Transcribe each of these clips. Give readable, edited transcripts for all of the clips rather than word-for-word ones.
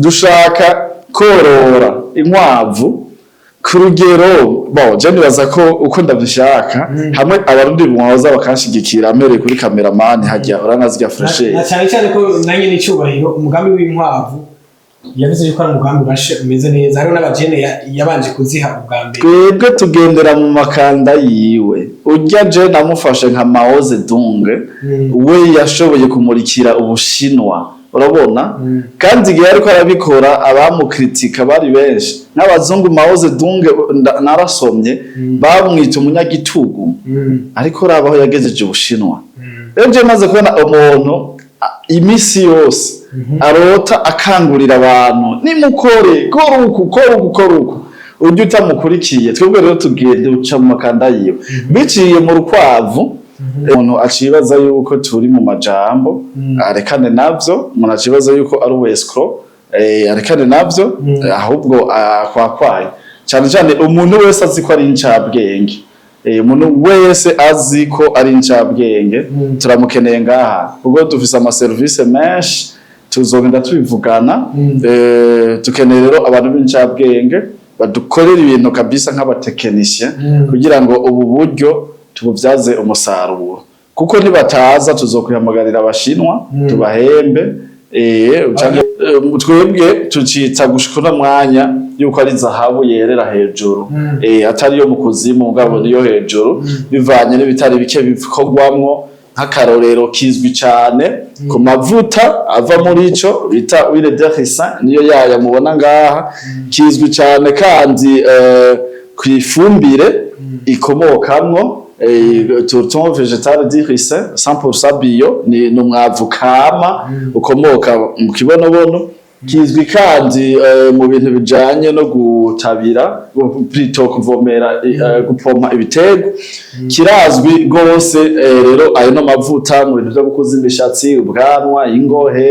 Dushaka korora inkwavu ku rugero. Bon, je nibaza ko uko ndabishaka, hamwe Abarundi mwoza bakanshigikira, mpereye kuri cameraman hajya uranazirya freshe. Na cyane cyane ko nanjye n'icyubahiro, umugambi w'inkwavu yavuze yuko ari umugambi urashe, umeze neza. Hariho n'abajene yabanje kuziha ubwa mbere. Twebwe tugendera mu makanda yiwe. Urya je namufashe nka Mao Zedong. We yashoboye kumurikira Ubushinwa, urabona? Kandi igihe ariko arabikora, abamukritika bari benshi n'abazungu. Mao Zedong, narasomye, bamwita umunyagitugu, ariko raba aho yagejeje Ubushinwa. Rero je maze kubona umuntu imisi yose arota akangurira abantu: "Nimukore, kora uku, kora uku, kora uku," ujya utamukurikiye. Twebwe rero tugiye duca mu makanda yiwe biciye mu rukwavu. Umuntu acibaza yuko turi mu majambo, arekane navyo. Umuntu acibaza yuko ari ubu escroc, arekane navyo. Ahubwo akwakwaye cyane cyane umuntu wese azi ko ari incabwenge. Umuntu wese azi ko ari incabwenge, turamukeneye ngaha, kuko dufise amaserivisi menshi, tuzogenda tubivugana. Dukeneye rero abantu b'incabwenge badukorera ibintu kabisa nk'abatekinisiye, kugira ngo ubu buryo tububyaze umusaruro, kuko nibataza tuzokwihamagarira Abashinwa, tubahembe. Canke, twebwe tucita gushika uno mwanya yuko ari zahabu yerera hejuru, atari yo mu kuzimu, mugabo niyo hejuru, bivanye n'ibitari bike bikorwamwo. Nk'akarorero, kizwi cane ku mavuta ava muri ico bita huile de ricin, niyo yaya mubona ngaha. Kizwi cane kandi kw'ifumbire ikomokamwo, tourton végétal du ricin 100% bio, ni umwavu kama ukomoka mu kibonobono. Kizwi kandi mu bintu bijanye no gutabira, plutôt kuvomera, gupompa ibiterwa. Kirazwi gose. Rero ayo no mavuta mu bintu vyo gukuza imishatsi, ubwanwa, ingohe,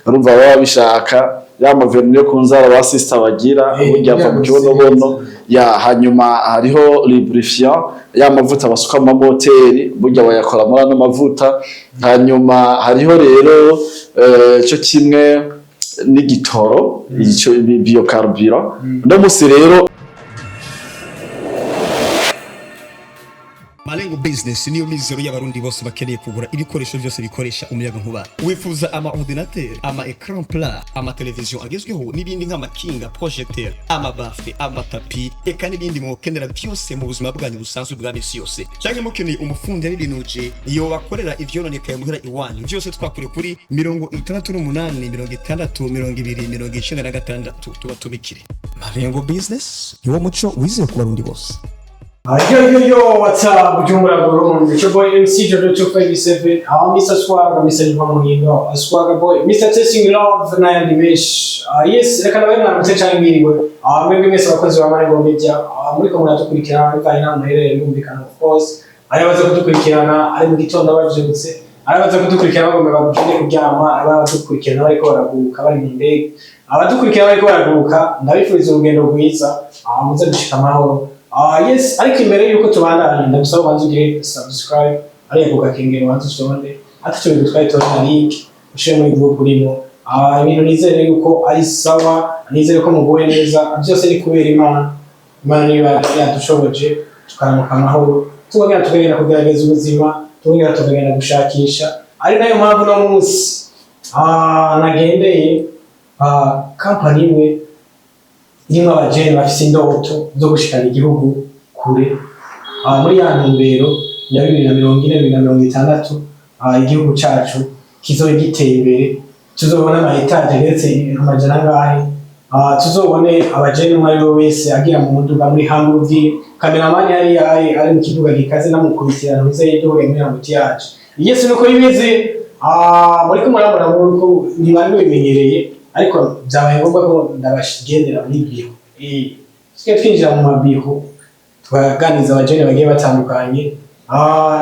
urumva baba bishaka ya ma vernis yo ku nzara ba sister bagira, burya ava mu kibonobono ya. Hanyuma hariho lubrifiant, ya mavuta basuka mu mamoteri, burya bayakora muri ano mavuta. Hanyuma hariho rero cyo kimwe n'igitoro, ico biocarburant. Uno musi rero Malengo Business niyo mizero y'Abarundi bose bakeneye kugura ibikoresho byose bikoresha umuyaga nkuba. Wifuza ama ordinateur, ama écran plat, ama television agezweho n'ibindi nk'amakinga, projecteur, ama baffle, amatapi, eka n'ibindi mwokenera byose mu buzima bwanyu busanzwe bwa misi yose. Cyangwa mukeneye umufundi yabibinuje iyo bakorera ivyononekaye muhira iwanyu, byose twakure kuri 68 60 20 96, tuba tubikire. Malengo Business niwo muco wizewe ku Barundi bose. Yo yo yo, what's up, Bujumbura, Burundi? It's your boy MC Jojo 257. Mr. Swagger, Mr. Juma Muhindo, Swagger Boy, Mr. Testing Love n'ayandi menshi. Yes, reka nawe mwaramutse canke mwiriwe. Mwebwe mwese abakozi ba Marengo Media, muriko muradukurikirana bivanye n'aho muherereye, birumvikana, of course. Ari abaza kudukurikirana ari mu gitondo bavyutse, ari abaza kudukurikirana bagomba bagende kuryama, ari abadukurikirana bariko baraguruka bari mu ndege. Abadukurikirana bariko baraguruka, ndabifuriza urugendo rwiza, muze gushika amahoro. Yes, ariko imbere yuko tubandanya, ndagusaba ubanze ugire subscribe ariya ku gakengero, ubanze usonde ati icyo bintu twari tubona, link ushire muri group urimo. Ibintu nizere yuko ari sawa, nizere ko muguwe neza. Byose ni kubera Imana. Imana niyo yadushoboje tukaramuka amahoro, tukongera tukagenda kugerageza ubuzima, tukongera tukagenda gushakisha. Ari nayo mpamvu uno munsi nagendeye kampani imwe irimwo abajene bafise indoto zo gushikana igihugu kure. Muri ya ntumbero ya 2040, 2060, igihugu cacu kizobe giteye imbere, tuzobone ama étages ageretse amajana angahe, tuzobone abajene umwe ari we wese agira mu muduga muri Hamburg. Cameraman hariya ari mu kibuga gikaze, namukubitira ntuze yiduge muri embouteillage. Yes, nuko bimeze. Muriko murabona ko ntibari bimenyereye, ariko byabaye ngombwa ko ndabashigendera muri biro. Tusigaye twinjira mu mabiro, tukaganiriza abajene bagiye batandukanye.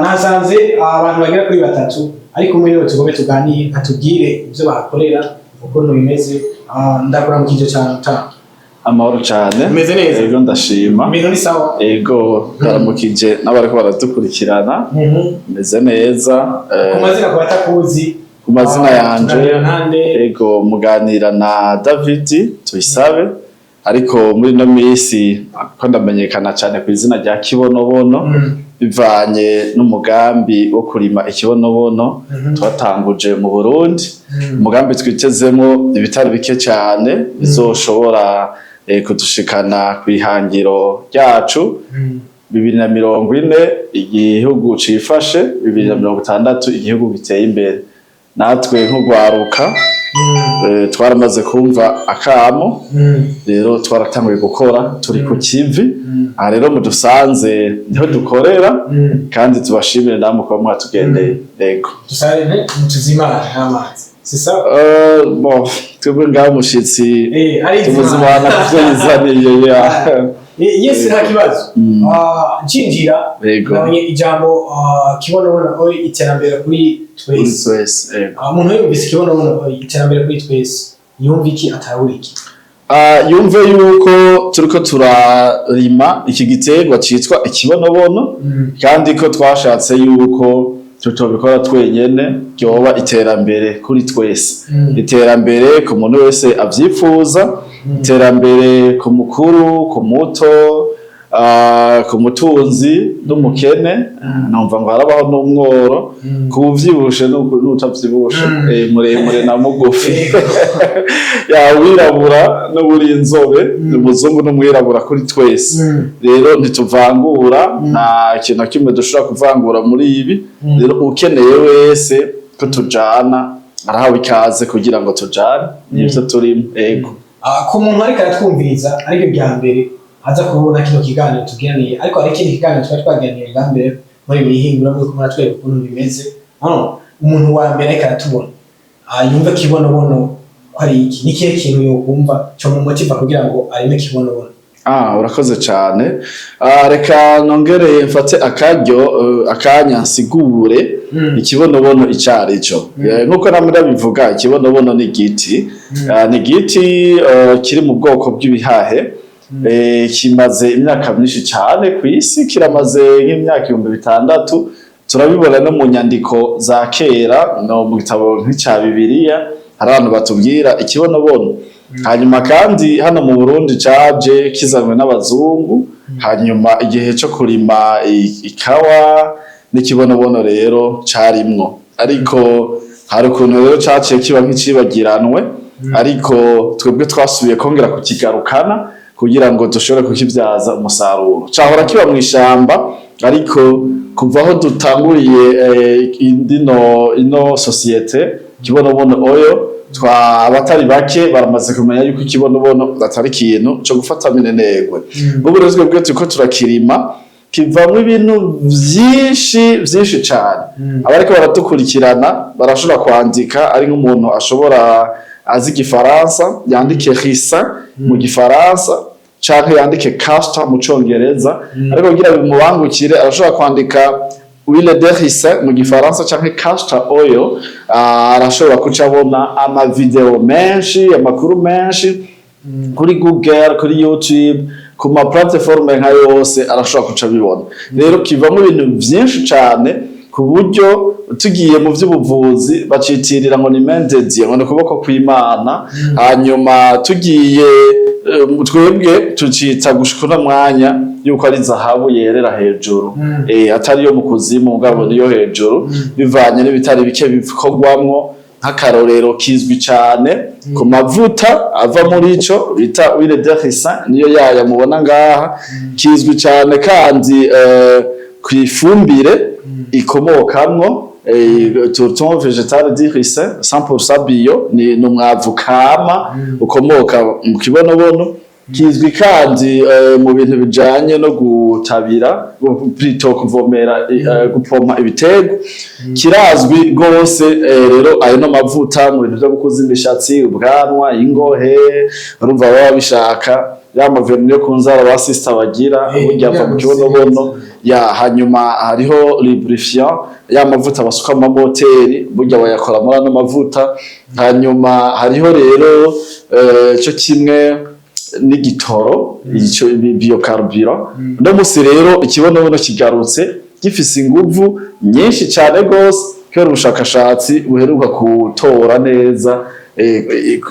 Nasanze abantu bagera kuri batatu, ariko umwe niwe tugombe tuganire, atubwire ibyo bahakorera, ukuntu bimeze. Ndakuramukije cyane ta. Amahoro cyane. Umeze neza? Ego, ndashima. Ibintu ni sawa? Ego, ndaramukije n'abariko baradukurikirana. Meze neza. Ku mazina, ku batakuzi, Ku mazina yanje, Tuganira nande? Ego, muganira na David Tuyisabe, ariko muri ino minsi ko ndamenyekana cyane ku izina rya Kibonobono, bivanye n'umugambi wo kurima ikibonobono twatanguje mu Burundi, umugambi twitezemo ibitari bike cyane bizoshobora kudushikana ku ihangiro ryacu 2040 igihugu cifashe, 2060 igihugu giteye imbere. Natwe nk'urwaruka twaramaze kumva akamo, rero twaratanguye gukora, turi ku kivi. Aha rero mudusanze niho dukorera, kandi tubashimire namwe kuba mwatugendeye. Yego. Dusare mutuzimana n'amazi, c'est ça? Bon, twebwe ngaho umushitsi Ari tumuzimana kuvyo yizaniye ya. Yes, nta kibazo. Ncinjira, nabonye ijambo Kibonobono Oil, iterambere kuri kuri twese. Twese, yego. Umuntu yumvise Kibonobono Oil, iterambere kuri twese, yumva iki, atahura iki? Yumve yuko turiko turarima iki giterwa citwa ikibonobono, kandi ko twashatse yuko tutobikora twenyene, ryoba iterambere kuri twese, iterambere ku muntu wese avyifuza, iterambere ku mukuru, ku muto, ku mutunzi n'umukene. Numva ngo harabaho n'umworo, ku wuvyibushe n'utavyibushe, muremure na mugufi, yawirabura n'uri inzobe, umuzungu n'umwirabura, kuri twese. Rero ntituvangura, nta kintu na kimwe dushobora kuvangura muri ibi. Rero ukeneye wese ko tujana arahawe ikaze kugira ngo tujane nivyo turimo, ego. Ku muntu ariko aratwumviriza ariko bya mbere aza kubona kino kiganiro tuganiriye, ariko hari ikindi kiganiro twari twaganiriye bwa mbere muri buri hingura, muri kumwe natwereka ukuntu bimeze. Hano umuntu wa mbere ariko aratubona, yumve Kibonobono ko ari iki, ni ikihe kintu yokumva cyo mu motiva kugira ngo arime Kibonobono? Urakoze cyane. Reka nongere mfate akaryo, akanya nsigure ikibonobono icarico. Nkuko namwe ndabivuga, ikibonobono ni igiti. Ni igiti kiri mu bwoko bw'ibihahe. Kimaze imyaka myinshi cyane ku isi, kiramaze nk'imyaka 6000. Turabibona no mu nyandiko za kera, no mu gitabo nk'icya Bibiliya, hari abantu batubwira ikibonobono. Hanyuma kandi hano mu Burundi caje kizanywe n'abazungu, hanyuma igihe cyo kurima ikawa n'ikibonobono rero carimwo, ariko hari ukuntu rero caciye kiba nk'icibagiranwe, ariko twebwe twasubiye kongera kukigarukana kugira ngo dushobore kukibyaza umusaruro. Cahora kiba mw'ishamba, ariko kuva aho dutanguriye ino société Kibonobono Oil, twa abatari bake baramaze kumenya yuko ikibonobono atari ikintu co gufata minenegwe. Ubu rero twebwe turiko turakirima, kivamwo ibintu vyinshi vyinshi cane. Abariko baradukurikirana barashobora kwandika, ari nk'umuntu ashobora azi igifaransa, yandike ricin mu gifaransa canke yandike castor mu congereza, ariko kugira bimubangukire arashobora kwandika huile de ricin mu gifaransa canke castor oil. Arashobora kuca abona ama vidéo menshi, amakuru menshi kuri Google, kuri YouTube, ku ma plateforme nka yose, arashobora kuca abibona. Rero kivamo ibintu vyinshi cane, ku buryo tugiye mu vy'ubuvuzi bacitirira ngo ni main de Dieu, ngo ni ukuboko kw'Imana. Hanyuma tugiye twebwe tucita gushika uno mwanya yuko ari zahabu yerera hejuru, atari yo mu kuzimu, mugabo niyo hejuru, bivanye n'ibitari bike bikorwamwo. Nk'akarorero, kizwi cane ku mavuta ava muri ico bita huile de ricin, niyo yaya mubona ngaha. Kizwi cane kandi ku ifumbire ikomokamwo, tourteau végétal du ricin 100% bio, ni umwavu kama ukomoka mu kibonobono. Kizwi kandi mu bintu bijanye no gutabira, plutôt kuvomera, gupompa ibiterwa, kirazwi rwose. Rero ayo no mavuta mu bintu vyo gukuza imishatsi, ubwanwa, ingohe, urumva baba bishaka ya ma vernis yo ku nzara ba sister bagira, burya ava mu kibonobono ya. Hanyuma hariho lubrifiant, ya mavuta basuka mu moteri, burya bayakora muri ano mavuta. Hanyuma hariho rero cyo kimwe n'igitoro, ico biocarburant. Uno musi rero ikibonobono kigarutse gifise inguvu nyinshi cane gose. Kubera ubushakashatsi buheruka gutora neza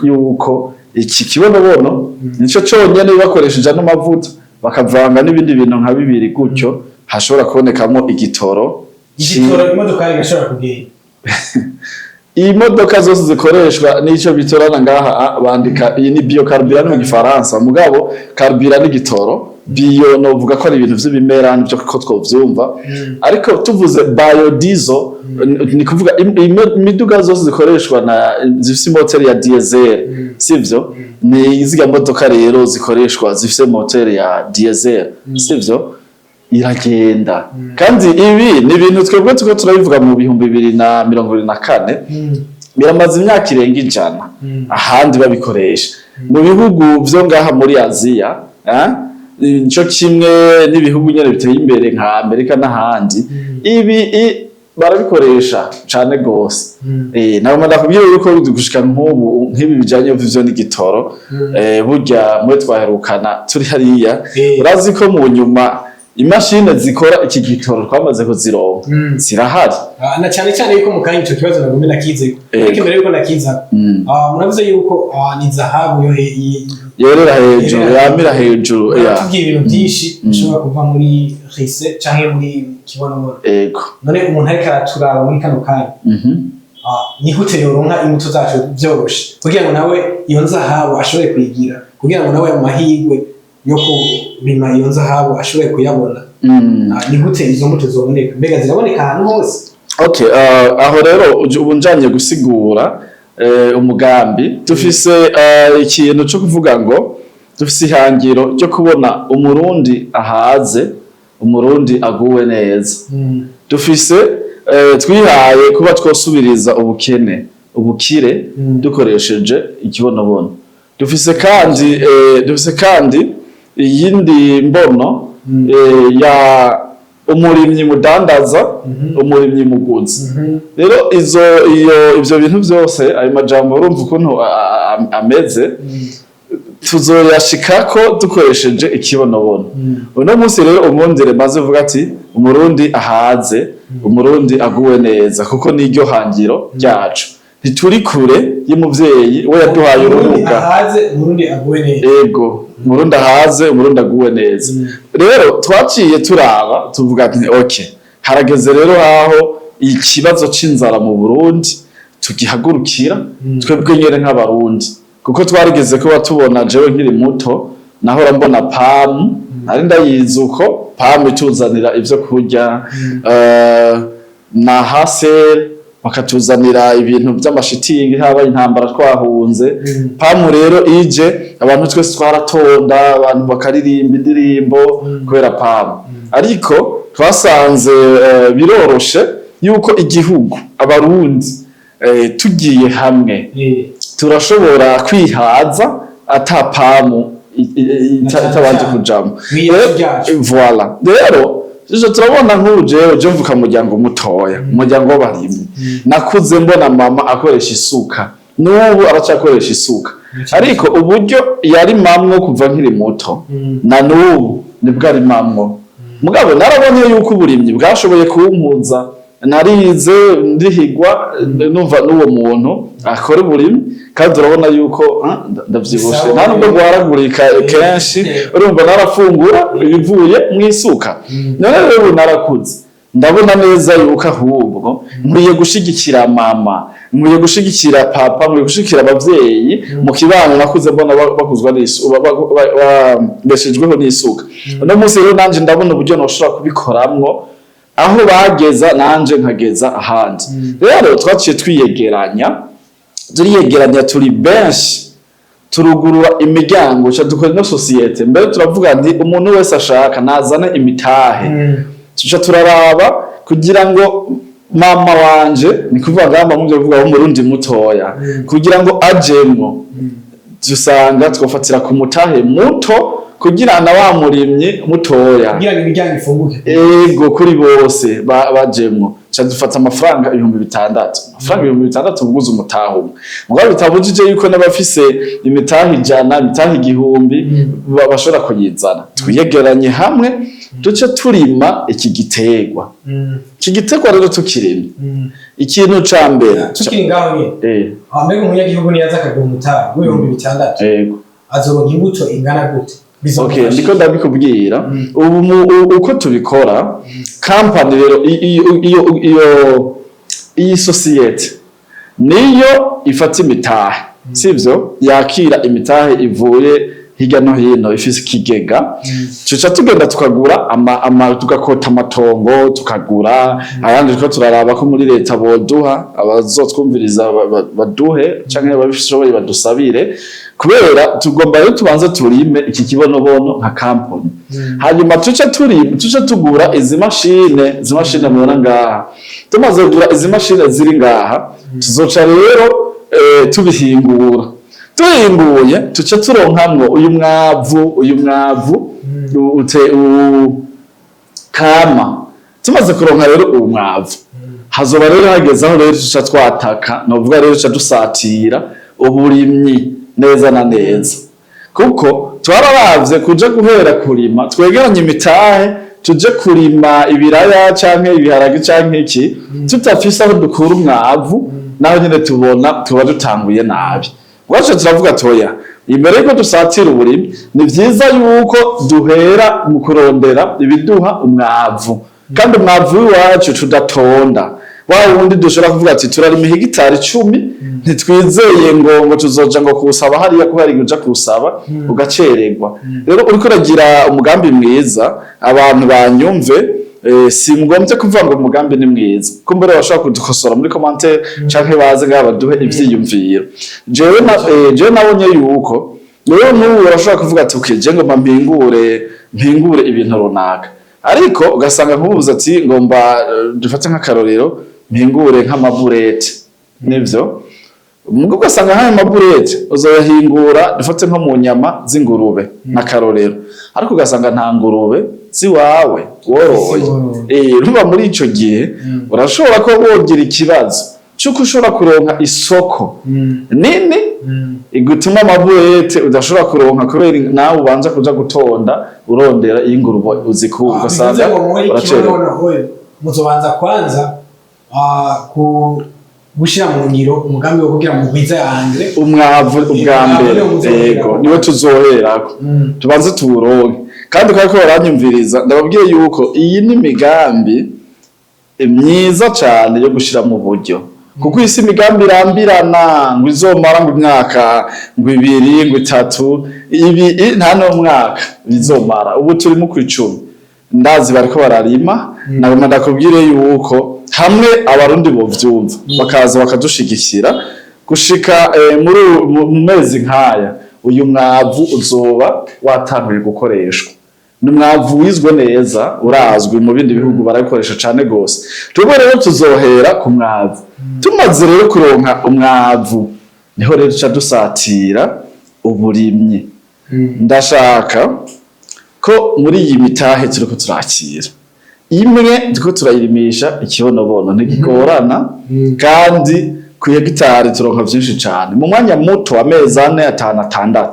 yuko iki kibonobono nico conyene, bakoresheje ano mavuta bakavanga n'ibindi bintu nka bibiri gutyo, hashobora kubonekamo igitoro. Igitoro imodoka igashobora kugenda? Imodoka zose zikoreshwa n'ico bitorana ngaha, bandika iyi ni biocarburant mu gifaransa, mugabo carburant ni gitoro, bio novuga ko ari ibintu vy'ibimera, nivyo ko twovyumva. Ariko tuvuze biodiesel, ni kuvuga imiduga zose zikoreshwa na zifise moteri ya diesel, sivyo? Ni iziga modoka rero zikoreshwa zifise moteri ya diesel, sivyo? Iragenda. Kandi ibi ni ibintu twebwe turiko turabivuga mu 2024, biramaze imyaka irenga 100 ahandi babikoresha mu bihugu vyo ngaha muri Aziya, eh? Nico kimwe n'ibihugu nyene biteye imbere nka Amerika n'ahandi, ibi barabikoresha cane gose. Nagomba ndakubwira yuko gushika nk'ubu, nk'ibi bijanye vyo n'igitoro, burya muri twaherukana turi hariya, urazi ko mu nyuma imashini zikora iki gitoro twamaze kuzironka, zirahari. Ah, na cyane cyane yuko mu kanya ico kibazo nagombe nakizeko, ariko imbere yuko nakiza, muravuze yuko ni zahabu yo Yerera hejuru. Yerera. Yamira hejuru ya. Tugiye ibintu byinshi bishobora kuva muri rise canke muri kibonobono. None umuntu ariko araturaba muri kano kanya, ni gute yoronka imbuto zacu vyoroshe kugira ngo nawe iyo nzahabu ashobore kuyigira, kugira ngo nawe amahirwe yo kurima iyo nzahabu ashobore kuyabona? Ni gute izo mbuto zoboneka? Mbega ziraboneka ahantu hose? Okay, aho rero ubu njanye gusigura umugambi dufise, ikintu cyo kuvuga ngo dufise ihangiro ryo kubona Umurundi ahaze, Umurundi aguwe neza. Dufise twihaye kuba twosubiriza ubukene ubukire dukoresheje ikibonobono. Dufise kandi iyindi mbono ya umurimyi mudandaza, umurimyi muguzi. Rero izo iyo ivyo bintu byose, ayo majambo urumva ukuntu ameze, tuzoyashikako dukoresheje ikibonobono. Uno munsi rero umwungere maze uvuga ati Umurundi ahaze, Umurundi aguwe neza, kuko niryo hangiro ryacu. Ntituri kure y'umuvyeyi we yaduhaye Umurundi urubuga. ahaze, Umurundi aguwe neza. Ego, Umurundi ahaze, Umurundi aguwe neza. Rero twaciye turaba, tuvuga ati okay, harageze rero aho ikibazo c'inzara mu Burundi tugihagurukira twebwe nyene nk'Abarundi, kuko twarigeze kuba tubona, jewe nkiri muto nahora mbona PAM, nari ndayizi uko PAM ituzanira ivyo kurya, na HCR bakatuzanira ibintu vy'amashitingi haba intambara twahunze. PAM rero ije, abantu twese twaratonda, abantu bakaririmba indirimbo kubera PAM. Ariko twasanze biroroshe yuko igihugu, Abarundi, tugiye hamwe, turashobora kwihaza ata PAM itabanje kujamwo. Mw'iyacu ryacu. Voilà, rero ivyo turabona nk'ubu jewe je mvuka mu muryango mutoya, umuryango w'abarimyi. Nakuze mbona mama akoresha isuka, n'ubu aracakoresha isuka, ariko uburyo yarimamwo kuva nkiri muto na n'ubu nibwo arimamwo. Mugabo narabonye yuko uburimyi bwashoboye kumpuza, narize, ndihigwa, numva n'uwo muntu akora uburimyi, kandi urabona yuko ndavyibushe, nta nubwo rwaragurika kenshi. Urumva narafungura ibivuye mu isuka. None rero ubu narakuze, ndabona neza yuko ahubwo nkwiye gushigikira mama, nkwiye gushigikira papa, nkwiye gushigikira abavyeyi mu kibano nakuze mbona bakuzwa n'isuka, beshejweho n'isuka. Uno munsi rero nanje ndabona uburyo noshobora kubikoramwo, aho bageza nanje nkageza ahandi. Rero twaciye twiyegeranya, turiyegeranya turi benshi, turugurura imiryango, ca dukora ino sosiyete. Mbere turavuga nti umuntu wese ashaka nazane imitahe. Tuca turaraba kugira ngo mama wanje, ni kuvuga ngamba muvyo kuvuga w'Umurundi mutoya, kugira ngo ajemwo, dusanga twofatira ku mutahe muto kugira na wa murimyi mutoya, kugira ngo imiryango ifunguke. Ego, kuri bose bajemwo. Ca dufata amafaranga 6000. Amafaranga 6000 uguze umutahe umwe, mugabo bitabujije yuko n'abafise imitahe 100, imitahe 1000 bashobora kuyizana. Twiyegeranye hamwe. Duce turima iki giterwa. Iki giterwa rero tukirimye, ikintu ca mbere Tukiri ngaho nyine, mbega umunyagihugu niyaza akagura umutahe w'6000, azoronka imbuto ingana gute? Okay, Bizomufasha ndiko ndabikubwira. Ubu uko tubikora, company rero iyo iyi société niyo ifata imitahe, sivyo? Yakira imitahe ivuye hirya no hino, ifise ikigega. Tuca tugenda tukagura ama tugakota amatongo, tukagura ayandi. Turiko turaraba ko muri leta boduha, abazotwumviriza baduhe canke ababishoboye badusabire, kubera tugomba rero tubanze turime iki kibonobono nka company, hanyuma tuce turima, tuce tugura izi mashine mubona ngaha. Tumaze kugura izi mashine ziri ngaha, tuzoca rero tubihingura. Tuhinguye, tuce turonkamwo uyu mwavu ute kama. Tumaze kuronka rero uyu mwavu, hazoba rero hageze aho rero tuca twataka, novuga rero tuca dusatira uburimyi neza na neza, kuko twararavye kuja guhera kurima, twegeranye imitahe, tuje kurima ibiraya canke ibiharage canke iki, tutafise aho dukura umwavu, naho nyene tubona tuba dutanguye nabi. Bwacu turavuga toya, imbere yuko dusatira uburimyi, ni vyiza yuko duhera mu kurondera ibiduha umwavu, kandi umwavu w'iwacu tudatonda, wa wundi dushobora kuvuga ati turarima hegitari 10, ntitwizeye ngo tuzoja ngo kuwusaba hariya, ko hari uja kuwusaba ugacererwa. Rero uriko uragira umugambi mwiza, abantu banyumve, si ngombye kuvuga ngo umugambi ni mwiza, kumbure bashobora kudukosora muri commentaire canke baze ngaha baduhe ivyiyumviro. Jewe nabonye yuko rero n'ubu urashobora kuvuga ati okay, je ngomba mpingure ibintu runaka, ariko ugasanga nk'ubuze ati ngomba dufate nk'akarorero, mpingure nk'amaburete, nivyo? Mugo ugasanga nk'ayo maburete uzoyahingura, dufate nko mu nyama z'ingurube n'akarorero, ariko ugasanga nta ngurube ziwawe woroye. Urumva muri ico gihe urashobora kuba wogira ikibazo c'uko ushobora kuronka isoko nini igutuma amaburete udashobora kuronka, kubera nawe ubanza kuja gutonda urondera iyo ingurube uzikura, ugasanga Bivuze ngo muri uracerewe. Kibonobono oil muzobanza kwanza ku gushira mu ngiro umugambi wo kugira mugwize engrais. Umwavu ubwa Umwavu mbere. niwo muzoherako. Yego, niwe tuzoherako, tubanze tuwuronke. Kandi kubera ko baranyumviriza, ndababwiye yuko iyi ni imigambi myiza cane yo gushira mu buryo, kuko isi imigambi irambirana ngo izomara ngo imyaka ngo 2 ngo 3, ibi nta n'umwaka bizomara. Ubu turi mu kwicumi, ndazi bariko bararima. Nagomba ndakubwire yuko hamwe Abarundi bovyumva, bakaza bakadushigikira, gushika muri mu mezi nk'aya, uyu mwavu uzoba watanguye gukoreshwa. Ni umwavu wizwe neza, urazwi mu bindi bihugu, barabikoresha cane gose. Twebwe rero tuzohera ku mwavu. Tumaze rero kuronka umwavu, niho rero duca dusatira uburimyi. Ndashaka ko muri iyi mitahe turiko turakira, imwe turiko turayirimisha ikibonobono, ntigigorana, kandi ku hegitari turonka vyinshi cane mu mwanya muto, amezi 4, 5, 6.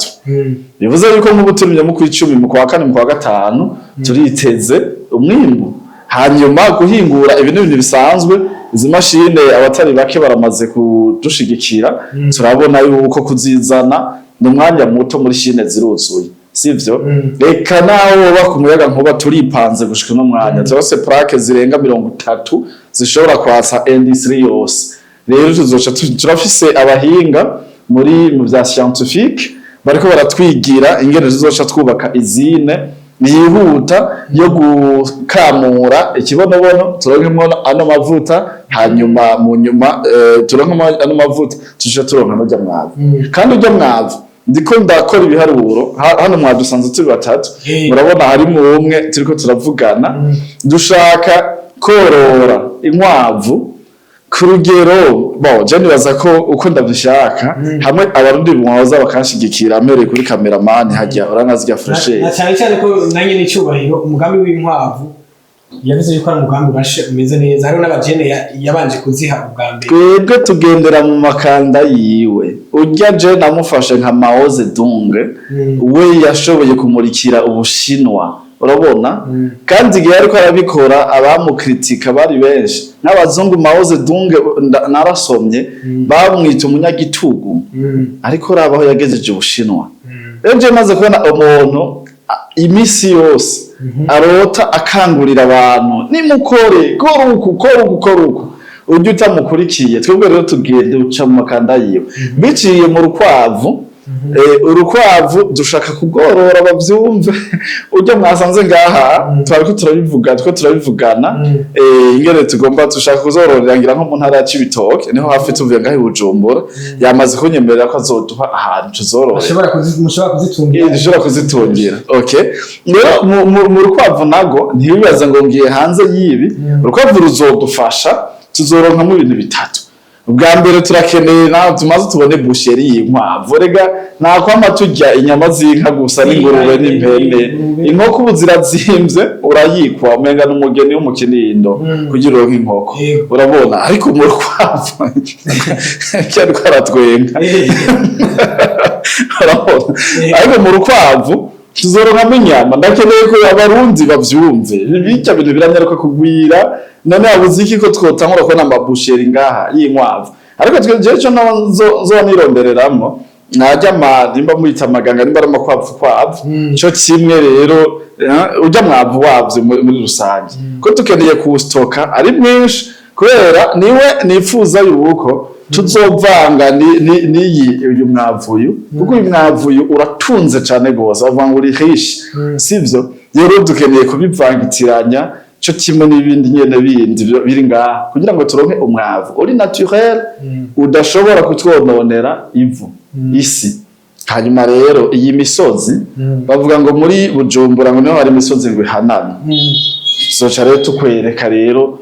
Bivuze yuko nk'ubu turimye mu kw'icumi, mu kwa kane, mu kwa gatanu turiteze umwimbu. Hanyuma guhingura ibi ni ibintu bisanzwe. Izi mashine abatari bake baramaze kudushigikira, turabona yuko kuzizana ni umwanya muto, muri Chine ziruzuye, sivyo? Reka naho woba ku muyaga nkuba, turipanze gushika uno mwanya, turafise plaque zirenga 30 zishobora kwasa industrie yose. Rero tuzoca turafise abahinga muri mu vya scientifique bariko baratwigira ingene tuzoca twubaka usine yihuta yo gukamura ikibonobono, turonkemwo ano mavuta. Hanyuma mu nyuma turonkemo ano mavuta, tuce turonka n'urya mwavu. Kandi urya mwavu, ndiko ndakora ibiharuro, hano mwadusanze turi batatu. Murabona harimwo umwe turiko turavugana. Dushaka korora inkwavu ku rugero bo je nibaza ko uko ndabishaka, hamwe Abarundi mwoza bakanshigikira, mpereye kuri cameraman hajya uranazirya Na fraîcheur. Na cyane cyane ko nanjye n'icyubahiro umugambi w'inkwavu yavuze yuko ari umugambi urashe, umeze neza. Hariho n'abajene yabanje kuziha ubwa mbere. Twebwe tugendera mu makanda yiwe. Urya je namufashe nka Mao Zedong. We yashoboye kumurikira Ubushinwa. Urabona, kandi igihe ariko arabikora abamukritika bari benshi n'abazungu. Mao Zedong, narasomye, bamwita umunyagitugu, ariko raba aho yagejeje Ubushinwa. Rero je maze kubona umuntu imisi yose arota akangurira abantu: "Nimukore, kora uku, kora uku, kora uku," ujya utamukurikiye. Twebwe rero tugende uca mu makanda yiwe biciye mu rukwavu. Urukwavu dushaka kugorora, bavyumve. Ujya mwasanze ngaha, twariko turabivuga, two turabivugana ingene tugomba dushaka kuzororera, ngira nko mu ntara ya Cibitoke, niho hafi tuvuye ngaho i Bujumbura. Yamaze kunyemerera ko azoduha ahantu tuzororera. Mushobora kuzitungira. Dushobora kuzitungira, okay. Rero mu rukwavu nago ntibibaze ngo ngiye hanze y'ibi. Urukwavu ruzodufasha, tuzoronkamo ibintu bitatu. Ubwa mbere, turakeneye nawe tumaze tubone boucherie y'inkwavu. Rega nakwama turya inyama z'inka gusa n'ingurube n'impene. Inkoko ubu zirazimvye, urayikwa umenga n'umugeni wo mu Kinindo kugira uronke inkoko. Urabona, ariko mu rukwavu cyariko aratwenga. Urabona, ariko mu rukwavu tuzoronkamo inyama. Ndakeneye ko Abarundi bavyumve, bijya bintu biranyaruka kugwira. None yabuze iki ko twotangura kubona ama boucherie ngaha y'inkwavu? Ariko twe jewe ico nzo nirondereramwo, najya ama nimba muyita amaganga, nimba ari amakwavu kwavu, co kimwe rero urya mwavu wavyo muri rusange, ko dukeneye kuwustoka ari mwinshi, kubera niwe nifuza yuko tuzovanga n'iyi uyu mwavu uyu, kuko uyu mwavu uyu uratunze cane gose, bavuga ngo uri riche, sivyo? Rero dukeneye kubivangitiranya co kimwe n'ibindi nyene bindi biri ngaha, kugira ngo turonke umwavu uri naturel, udashobora kutwononera ivu, isi. Hanyuma rero iyi misozi, bavuga ngo muri Bujumbura ngo niho hari imisozi ngo ihanamye. Tuzoca rero tukwereka rero,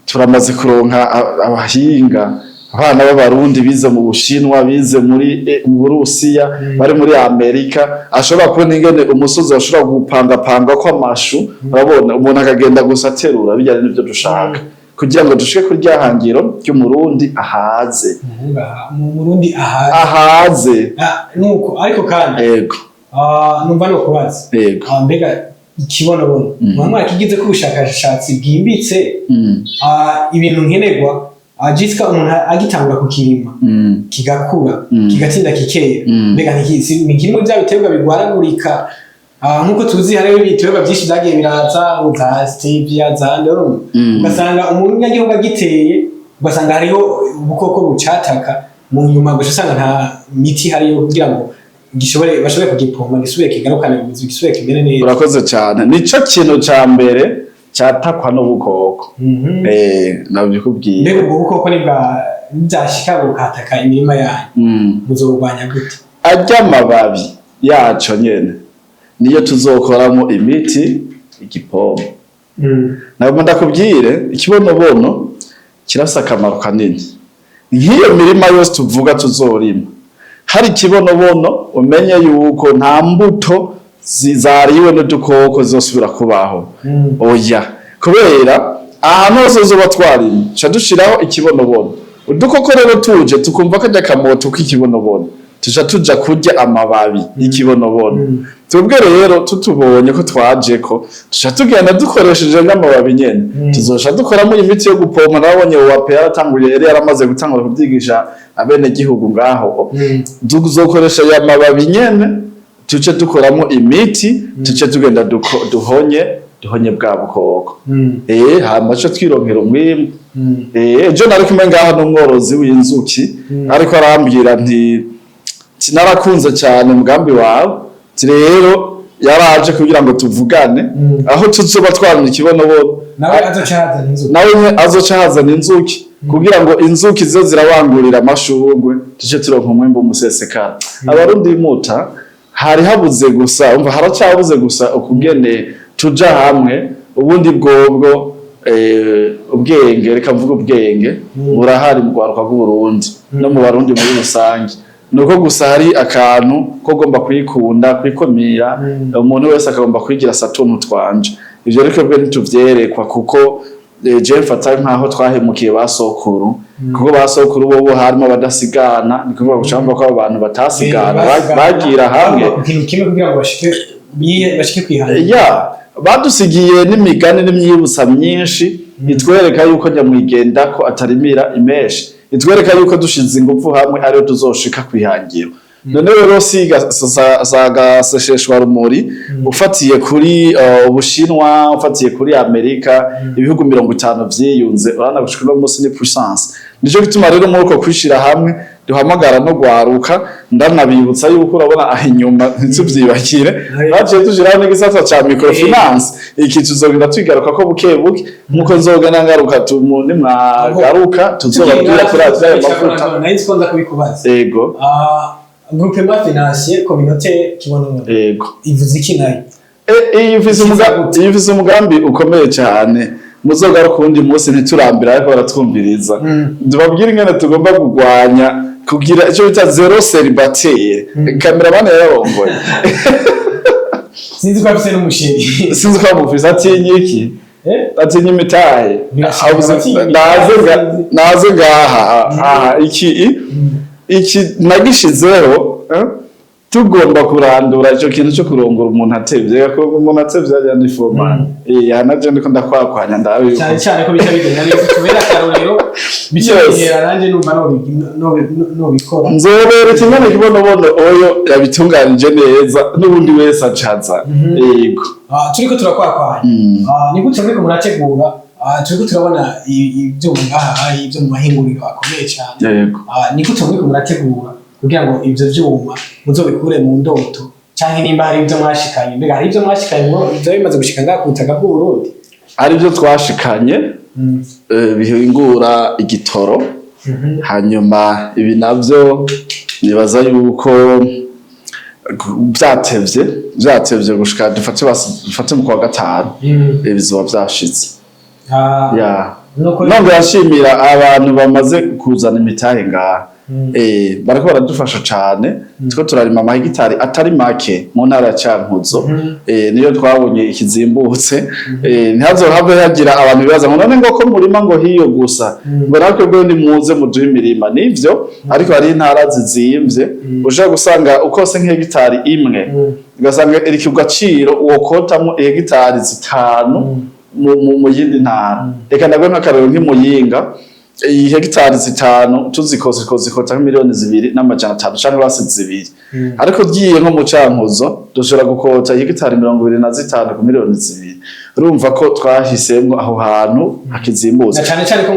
turamaze kuronka abahinga, abana b'Abarundi bize mu Bushinwa, bize muri mu Burusiya, bari muri Amerika, ashobora kubona ingene umusozi bashobora gupangapanga ko amashu. Urabona, umuntu akagenda gusa aterura bijyanye n'ivyo dushaka, kugira ngo dushike kuri rya hangiro ry'Umurundi ahaze. Mu Murundi ahaze. Ahaze. Ah, nuko ariko kandi numva no kubaza. Yego. Mbega ikibonobono muba mwarakigize ko ubushakashatsi bwimbitse? Ibintu nkenerwa, jisika umuntu agitangura kukirima, kigakura, kigatinda kikera, mbega ni kimwe bya biterwa bigwaragurika? Nk'uko tuzi, hariho ibiterwa byinshi byagiye biraza ngo za stevia, za ndorumva, ugasanga umunyagihugu agiteye, ugasanga hariho ubukoko bucataka, mu nyuma gusa usanga nta miti hariyo kugira ngo gishobore bashobore kugipompa gisubire kigarukane ubuzi, gisubire kimere neza. Urakoze cyane, nico kintu ca mbere cyatakwa n'ubukoko. Nabikubwiye. Mbega ubwo bukoko nibwa nibyashika bukataka imirima yanyu, muzoburwanya gute? Arya amababi yaco nyene niyo tuzokoramo imiti, igipompo. Ntabwo ndakubwire, ikibonobono kirafise akamaro kanini. Nk'iyo mirima yose tuvuga tuzorima hari ikibonobono, umenye yuko nta mbuto zariwe n'udukoko zizosubira kubaho. Oya, kubera ahantu hose tuzoba twarimye ca dushiraho ikibonobono. Udukoko rero tuje tukumva karya kamoto k'ikibonobono, tuca tuja kurya amababi y'ikibonobono. Twebwe rero tutubonye ko twajeko, tuca tugenda dukoresheje n'amababi nyene, tuzoca dukoramo imiti yo gupompa. Nabonye UAP yaratanguye, yari yaramaze gutangura kubyigisha abenegihugu ngaho. Tuzokoresha ya mababi nyene, tuce dukoramo imiti, tuce tugenda duhonye bwa bukoko, hama tuce twironkera umwimbu. Ejo nari kumwe ngaha n'umworozi w'inzuki, ariko arambwira nti: "Narakunze cyane umugambi wawe." Ati rero yaraje kugira ngo tuvugane aho tuzoba twaramye ikibonobono. Nawe azoca yazana inzuki. Nawe nyene azoca hazana inzuki, kugira ngo inzuki zizo zirabangurira amashurwe, tuce turonka umwimbu umusesekara. Abarundi muta hari habuze gusa, umva, haracyabuze gusa ukugene tuja hamwe. Ubundi bwobwo ubwenge, reka mvuge ubwenge, burahari mu rwaruka rw'Uburundi no mu Barundi muri rusange. Nuko gusa hari akantu ko ugomba kwikunda, kwikomira, umuntu wese akagomba kwigira satuntu twanje. Ivyo rero twebwe ntituvyerekwa, kuko je mfata nkaho twahemukiye ba sokuru, kuko ba sokuru bobo harimo abadasigana. Ni kuvuga guca ko abo bantu batasigana, bagira hamwe ku kintu kimwe kugira ngo bashike. Biye bashike kwihana. Ya, badusigiye n'imigani n'imyibutsa myinshi itwereka yuko nyamwigenda ko atarimira imeshi, itwereka yuko dushize ingufu hamwe ariyo tuzoshika kwihangiro. None rero siga sagasesheshwa rumuri, ufatiye kuri Ubushinwa, ufatiye kuri Amerika, ibihugu 50 vyiyunze, urabona gushika uno munsi ni puissance. Nico gituma rero muri uko kwishira hamwe duhamagara no gwaruka. Ndanabibutsa yuko urabona aho inyuma, ntituvyibagire, baciye dushiraho n'igisata ca microfinance. Iki tuzogenda twigaruka ko buke buke, nkuko nzogenda ngaruka nimwagaruka tuzobabwira kuri ayo mavuta. Nari nzi ko nza kubikubaza. Ego. Ah, groupement financier communautaire Kibonobono ivuze iki nayo? Iyi ifise umugambi ukomeye cyane. Muzogaruka uwundi munsi, ntiturambira ariko baratwumviriza. Tubabwire ingene tugomba kugwanya kugira icyo bita zéro célibataire. Cameraman yararongoye. Sinzi ko afise n'umu chéri. Sinzi ko bamufise. Atinya iki? Eh? Atinya imitahe. Birashika Abuze- abatinya naze imitahe. Naze ngaha aha iki nagishizeho, eh? Tugomba kurandura icyo kintu cyo kurongora umuntu atevye, ko umuntu atevye ajya ni fomani eh naje ndiko ndakwakwanya ndabe. Cyane cyane ko bica bigenda neza, tubera akarorero, bica bigera nanjye numva nobikora. Nzobera kimwe kibonobono oyo yabitunganije neza, n'ubundi wese acaza, yego. Ah, turiko turakwakwanya. Ah, ni gute muriko murategura? Ah, turiko turabona ivyuma ngaha, ibyo mu mahinguriro akomeye cyane. Ah, ni gute muriko murategura kugira ngo ivyo vyuma muzobikure mu ndoto, canke nimba hari ibyo mwashikanye, mbega hari ibyo mwashikanye ngo ivyo bimaze gushika ngaha ku butaka bw'Uburundi? Ari byo twashikanye bihingura igitoro. Hanyuma ibi navyo nibaza yuko byatevye gushika dufate mu kwa gatanu, bizoba vyashitse. Ah, ya. Nuko Nongera nshimira abantu bamaze kuzana imitahe ngaha. Bariko baradufasha cane. Turiko turarima amahegitari atari make mu ntara ya Cankuzo. Niyo twabonye ikizimbutse. Ntihazohave hagira abantu bibaza ngo none ngo ko murima ngo hiyo gusa, ngo natwe bwo nimuze muduhe imirima. Nivyo, ariko hari intara zizimvye, ushobora gusanga ukose nk'hegitari imwe, ugasanga iri ku gaciro wokotamwo hegitari 5 mu yindi ntara. Reka ndagwe nk'akarorero nk'imuyinga, iyi hegitari 5 tuzikose twozikota 2,500,000 canke basi 2. Ariko ugiye nko mu Cankuzo dushobora gukota hegitari 25 ku miliyoni 2. Urumva ko twahisemwo aho hantu hakizimbutse. Na cane cane ko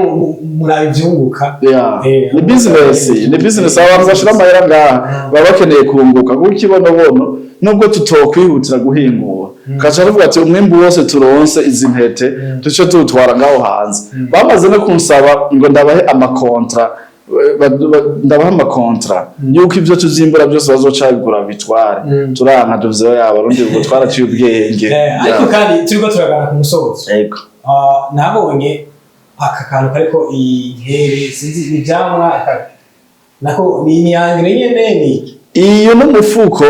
muraba ivyunguka. Yeah. Ni business, ni business. Abantu bashira amahera ngaha baba bakeneye kunguka, kuko ikibonobono nubwo tutokwihutira guhingura, kaca tuvuga ati umwimbu wose turonse izi ntete duce tuwutwara ngaho hanze. Bamaze no kunsaba ngo ndabahe ama contrats, ndabaha ama contrats yuko ivyo tuzimbura byose bazoca babigura bitware. Turanka tuvuze yaba abarundi ubwo twaraciye ubwenge. Ariko kandi turiko turagana ku musozo. Ego. Ah, nabonye aka kantu kariko inkere, sinzi ivyamwa nako ni imyangire nyene ni iki? Iyo n'umufuko,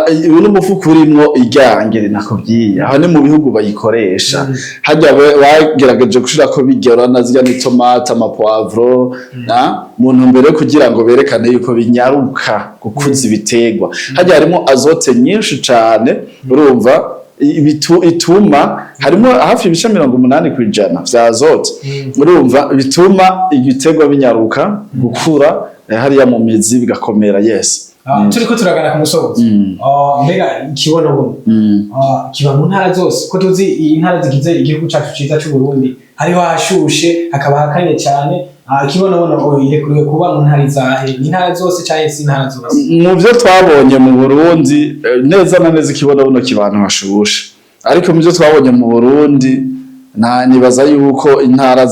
uyu n'umufuko urimwo iryangere nakubwiye. Aho ni mu bihugu bayikoresha. Harya bagerageje gushirako bigera na zirya ni tomate, ama poivron, na mu ntumbero yo kugira ngo berekane yuko binyaruka gukuza ibiterwa. Harya harimo azote nyinshi cane, urumva ituma harimo hafi ibice 80% vya azote. Urumva bituma ibiterwa binyaruka gukura, hariya mu mizi bigakomera, yes. Ah, turiko turagana ku musozo. Ah, mbega ikibonobono ah, kiba mu ntara zose? Ko tuzi iyi ntara zigize igihugu cacu ciza c'u Burundi, hariho ahashushe, hakaba hakanye cane. Ah, ikibonobono irekuriwe kuba mu ntara izahe? Ni intara zose canke si intara zose? Mu byo twabonye mu Burundi, neza na neza ikibonobono kiba ahantu hashushe, ariko mu byo twabonye mu Burundi nta nibaza yuko intara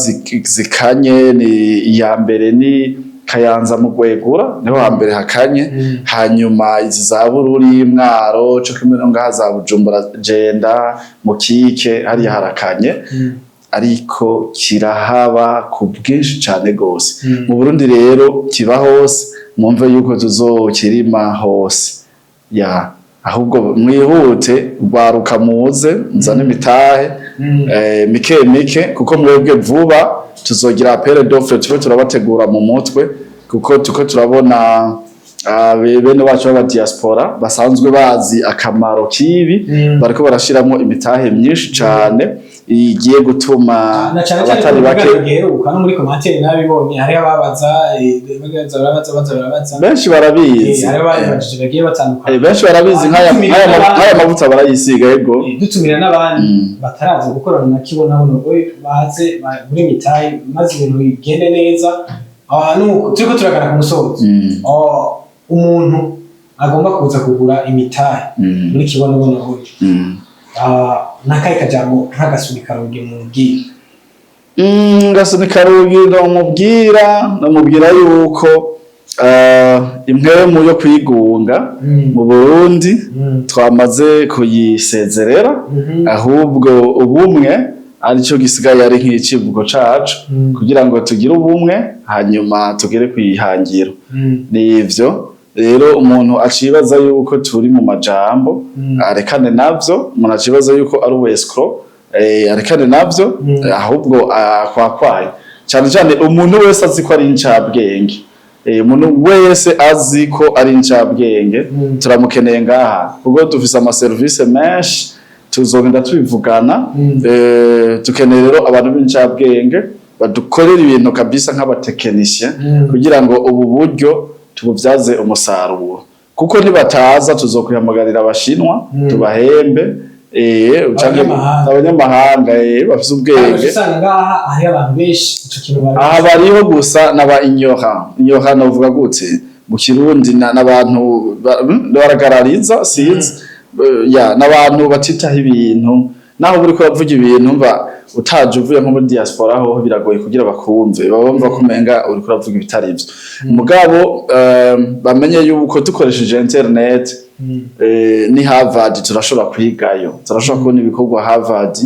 zikanye ni iya mbere ni Kayanza mu Gwegura, niho hambere hakanye. Hanyuma izi za Bururi, Mwaro, co kimwe no ngaha za Bujumbura, Jenda, Mukike, hariya harakanye. Ariko kirahaba ku bwinshi cane gose. Mu Burundi rero kiba hose, mwumve yuko tuzokirima hose ya. Ahubwo mwihute rwaruka, muze nzane imitahe mike mike, kuko mwebwe vuba tuzogira appel d'offre, tube turabategura mu mutwe, kuko tuko turabona. Bene wacu b'aba diaspora basanzwe bazi akamaro k'ibi bariko barashiramwo imitahe myinshi cane igiye gutuma Na cyane cyane abatari ku bake. biganiro giheruka no muri commentaire nabibonye, hariho ababaza, bagaza barabaza, baza barabaza. Benshi barabizi. Hariho ababajije bagiye batandukanye. Benshi barabizi, Dutumira n'abandi. nk'aya mavuta barayisiga, yego. Dutumira n'abandi bataraza gukorana na Kibonabono ngo baze muri mitahe maze ibintu bigende neza. Nuko turiko turagana ku musozo. Umuntu agomba kuza kugura imitahe muri Kibonabono, n'akahe kajambo nk'agasunika rugi mubwira? Gasunika rugi ndamubwira yuko impwemu yo kwigunga mu Burundi twamaze kuyisezerera, ahubwo ubumwe aricyo gisigaye ari nk'icivugo cacu, kugira ngo tugire ubumwe hanyuma tugere kwihangiro. Nivyo rero, umuntu acibaza yuko turi mu majambo, arekane navyo. Umuntu acibaza yuko ari ubu escroc, arekane navyo. Ahubwo akwakwaye cyane cyane umuntu wese azi ko ari incabwenge. Umuntu wese azi ko ari incabwenge, turamukeneye ngaha kuko dufise amaserivisi menshi, tuzogenda tubivugana. Dukeneye rero abantu b'incabwenge badukorera ibintu kabisa nk'abatekinisiye, kugira ngo ubu buryo tububyaze umusaruro, kuko nibataza tuzokwihamagarira Abashinwa, tubahembe, canke Abanyamahanga. Abanyamahanga, bafise ubwenge. Usanga ngaha hariho abantu benshi ico kintu bari Aha bariho gusa n'aba ignorant. Ignorant novuga gute mu Kirundi? N'abantu baragarariza, sinzi. Ya, n'abantu batitaho ibintu. Naho buriko uravuga ibintu mva utaje uvuye nko muri diaspora, ho biragoye kugira bakumve, baba bumva ko umenga uriko uravuga ibitari ivyo. Mugabo bamenye yuko dukoresheje internet, ni Harvard turashobora kwigayo, turashobora kubona ibikorwa Harvard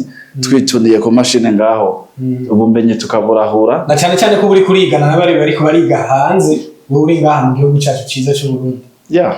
twituniye ku mashine ngaho, ubumenyi tukaburahura. Na cyane cyane ko uri kurigana n'abari bariko bariga hanze, wowe uri ngaha mu gihugu cyacu ciza c'u Burundi. Ya,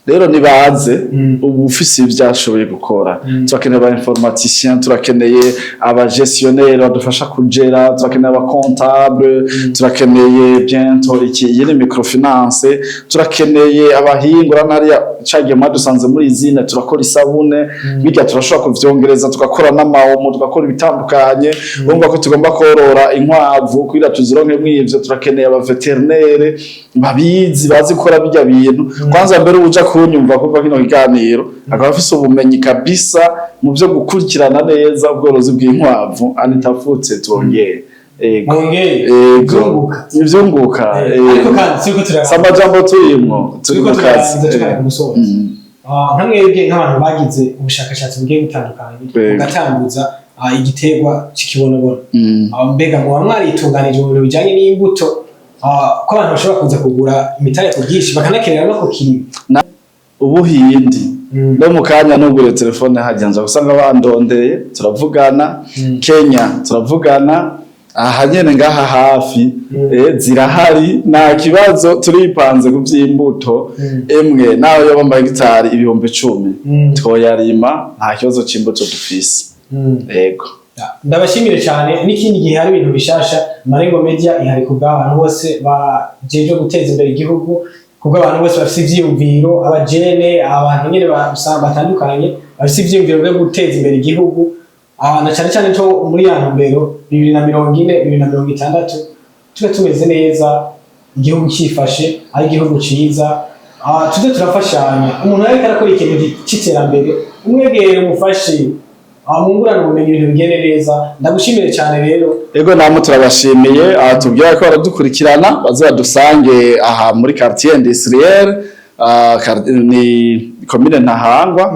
rero nibaze. Ubu ufise ibyo ashoboye gukora, turakeneye aba informaticiens, turakeneye aba gestionnaire badufasha kugera, turakeneye aba comptable, turakeneye bientôt iki, iyi ni microfinance, turakeneye abahingura nariya cagiye mwadusanze muri izine, turakora isabune, bijya turashobora kuvyongereza, tugakora n'amaomo, tugakora ibitandukanye. Urumva ko tugomba korora inkwavu kugira tuzironke mw'ivyo. Turakeneye aba vétérinaire babizi, bazi gukora bijya bintu. Kwanza mbere uja kunyumva kuva kino kiganiro akaba afise ubumenyi kabisa mu byo gukurikirana neza ubworozi bw'inkwavu, anitafutse twongere. Ego. Mwongeye. Ego. Ivyunguka. Ivyunguka. Ariko kandi turiko Si amajambo, turimwo, turi turiko mu kazi. turarangiza, tugana ku musozo. Nka mwebwe nk'abantu bagize ubushakashatsi bugiye butandukanye, mugatambuza igiterwa c'ikibonobono, mbega muba mwaritunganije mu bintu bijanye n'imbuto, ko abantu bashobora kuza kugura imitahe ku bwinshi bakanakenera no kukirima? Ubuhindi no mu kanya nugure telefone hajya nza gusanga bandondeye, turavugana. Kenya turavugana, aha nyene ngaha hafi. Zirahari, nta kibazo, turipanze ku vy'imbuto. Emwe nawe yoba amahegitari 10,000, twoyarima, nta kibazo c'imbuto dufise. Ego. Ndabashimire cyane. N'ikindi gihe hari ibintu bishasha, Marengo Media ihari ku bw'abantu bose bajejwe guteza imbere igihugu, kubwo abantu bose bafise ivyiyumviro, abajene, abantu nyene batandukanye bafise ivyiyumviro byo guteza imbere igihugu, na cyane cyane cyo muri ya ntumbero 2040, 2060 tube tumeze neza, igihugu cyifashe ari igihugu ciza. Tuze turafashanya. Umuntu ariko arakora ikintu c'iterambere, umwegere, umufashe, mwungurane ubumenyi, ibintu bigende neza. Ndagushimire cyane rero. Ego, namwe turabashimiye. Aha tubwira ko baradukurikirana baze badusange aha muri quartier industriel, ni commune Ntahangwa,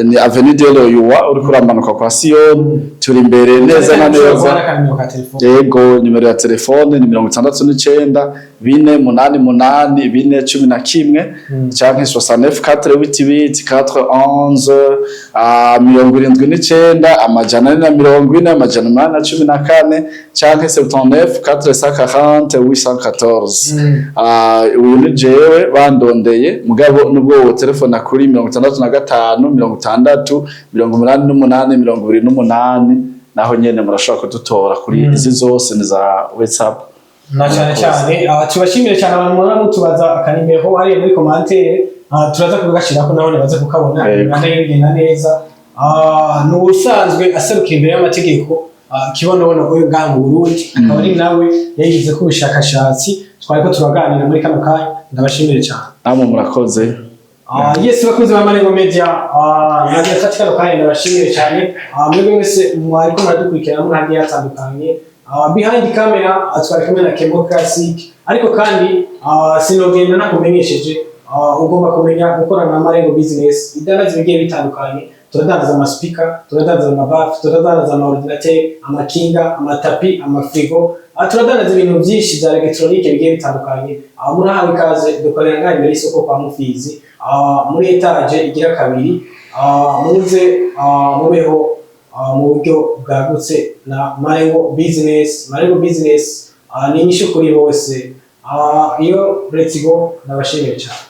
ni avenue de l'Oyua, uriko uramanuka kwa Sion, turi imbere neza na neza. Akanimero ka telefone? Yego, nimero ya telefone ni 69 488 411, canke 69 488 411, 79 440 814, canke 79 440 814. Uyu ni jewe bandondeye. Mugabo nubwo wo telefona kuri 65 60 88 28, naho nyene murashobora kudutora kuri izi zose ni za WhatsApp. Na cyane cyane, tubashimire cyane abantu mubona mutubaza akanimero hariya muri commentaire. Turaza kugashyirako naho baze kukabona. Bibandanye bigenda neza. Ni ubusanzwe aserukira imbere y'amategeko kibonobono uyu ngaha mu Burundi, akaba ari nawe yayigize ko ubushakashatsi twariko turaganira muri kano kanya. Ndabashimire cyane. Namwe murakoze. Yes, bakunzi ba Marengo Media, nagiye mfata kano kanya ndabashimire cyane. Mwebwe mwese mwariko muradukurikirana muri hagiye hatandukanye. Behind camera twari kumwe na Kemo Classic, ariko kandi sinogenda nakumenyesheje, ugomba kumenya gukorana na Marengo Business idandaza ibigiye bitandukanye. Turadandaza amaspeaker, turadandaza amabaffle, turadandaza amaordinateur, amakinga, amatapi, amafrigo. Turadandaza ibintu byinshi bya électronique bigiye bitandukanye. Murahawe ikaze. Dukorera ngaha imbere y'isoko kwa Mufizi, muri étage igira kabiri. Muze mubeho mu buryo bwagutse na Marengo Business. Marengo Business ni inyishu kuri bose. Iyo let's go. Ndabashimiye cyane.